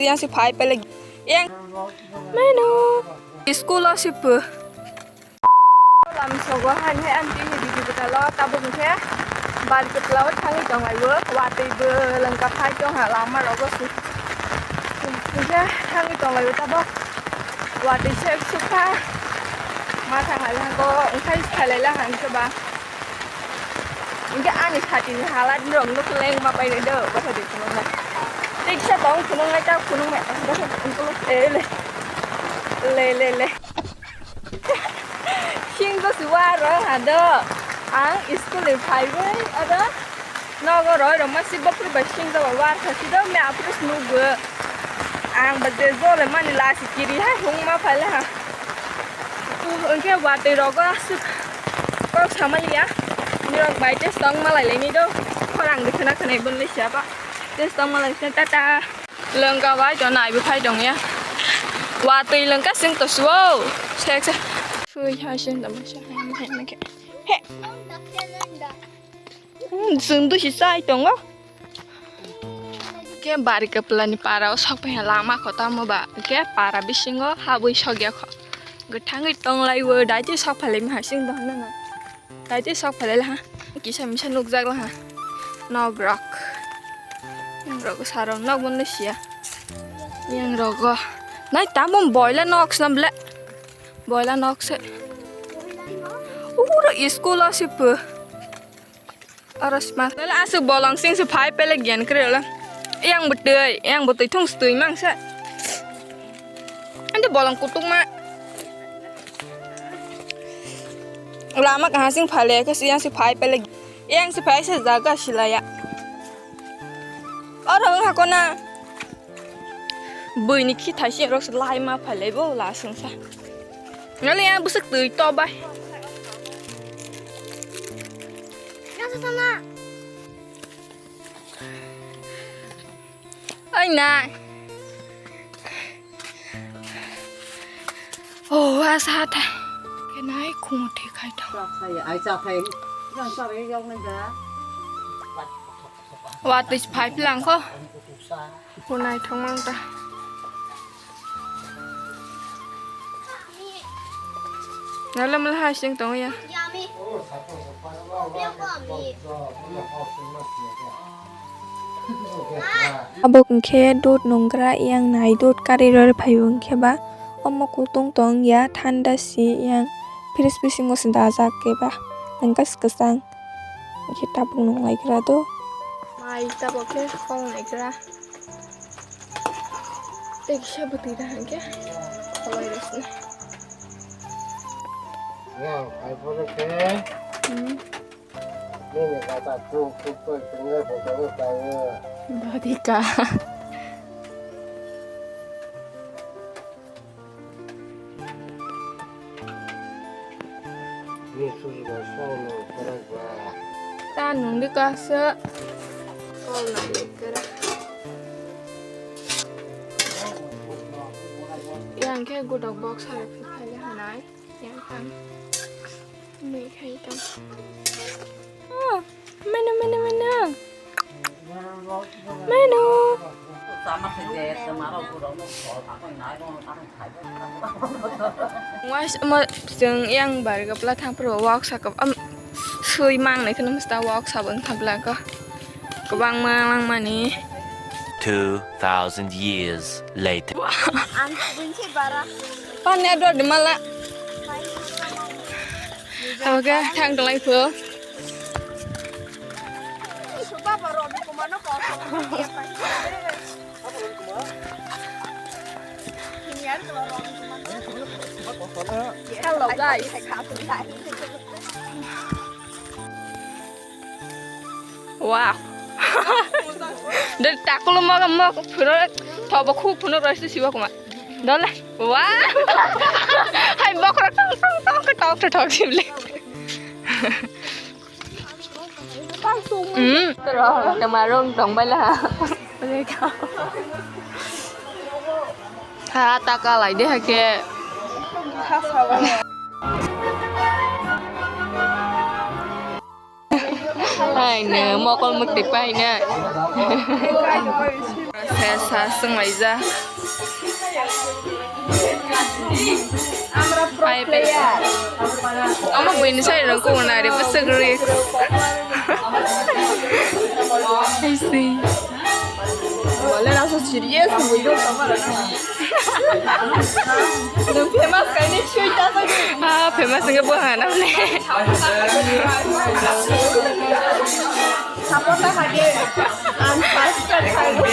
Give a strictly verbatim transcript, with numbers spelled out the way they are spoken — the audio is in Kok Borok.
Yang si phai pele yang menu school o si pu. Lam sogo han he anti ni didi butalo tabuk khe bar ke pla o thangwi tong lai o watwi bo langka phai tong ha lama rogo si. Khe thangwi tong lai o tabuk watwi se sukha ma thang lai go engkhai khalai la han se ba. Hingke ani satini hala norok nuk lengma painai do, bwsa de phunuknai. Tei kisa tong phunuknai, ta phunuknai, bwsa de phunuknai. Eh, le. Le, le, le. Sing do si wa rong ha do. Ang school ni phaiwi ado. Nogo roi rok ma si bopri bai sing do wa kha si do me apres nugo. Ang ba de jole mani lasi kiri hai hung ma phai le ha. Hingke watwi rogo aswk kok samaliya. Nirok bai tei tong malai laini do. Khorang de khna khna ibon le siya ba. Tei tong malai khna tata. Lengka bai to nai bo phai tong ya. Watwi lengka sing to suo. Sek sek. Sui ha sing to ma sa ha ma ha ma ke. He. Hmm, chwng dusi chai tongo. Khe bari kwplani para o sok phaiya lama kho tamo ba. Khe para bisingo habwi sokya kho. Gwthangwi tonglaiwi daitwi sok phalai ma hasing dong nang. Daitwi sok phalai laha. Kisa misa nukjak laha. Nok rok. Nok rok sarong nok bono siya. Yang rogo. Nai tamo boila nok snam le. Boila nok se. Uro school o si pu. Oro sma. Pele aswk bolong sing se phai pele gyan kre la. Yang bwtwi, yang bwtwi thung stwi mang se. Ande bolong kutung ma. Lama kaha sing phale ke yang se phai pele. Yang se phai se jaga silaya. Oro wng hakona. Buini khi thaisi rok se lai ma phale bo la sung sa. Ngali yang bwswk twi to bai. Oi nai. Oh, asa thai. Kenai khung thi khai thang. Chak thai, ai chak thai. Yang chak yang nang da. Wa twi phai plang kho. Khunai thang mang ta. Nala mala hai sing tong ya. Abo hwnkhe dud nungkra yang nai dud kari rw phai o hwnkhe ba omo kutung tong ya thanda si yang fridge bisingo se dajak khe ba hwnkhe kwchang. Hwnkhe tabuk nung lai kra do. Mai tabuk khe kol nai kra. Tei kisa bwtwi da hwnkhe kholai rw sini. Yang, hai phone khe. Hmm. Nini kata tu, tu, tu, tu, tu, tu, tu, tu. Dadi ka. Ta nungdi kasa. Kol nungdi kera. Yang khe godok box hai phi phai hanai. Yang kan. Mui khai tong. Oh, menu, menu, menu. Menu. Mas, mas, chwng yang bar gapla thang pro walk sa kap, am, sui mang nai kheno masta walk sa bang thabla ko. Kwbangma langmani. Two thousand years later. Ang bunsi bara. Pani ador di mala. Oke, thang tong lai pho. Hello guys. Wow. Dek takulo mok mok phuro thobo khu phuro roisu siwa kuma. Dole. Wow. Hai bokro tong tong tong tong tong tong sibli. Hmm. Tero nama rong tong baila. Ha taka lai de hake. Hai ne mokol mukti pai ne. Sa, sa, swnglaijak. Ai, pe-, omo buini side rok kung nari bwswk risk. I see. Wala, nasa serious, buidok tama rana. Nung famous kaini chui ta sa. Ah, famous nge bo hana ne. Support ta hage. Ang first time hage.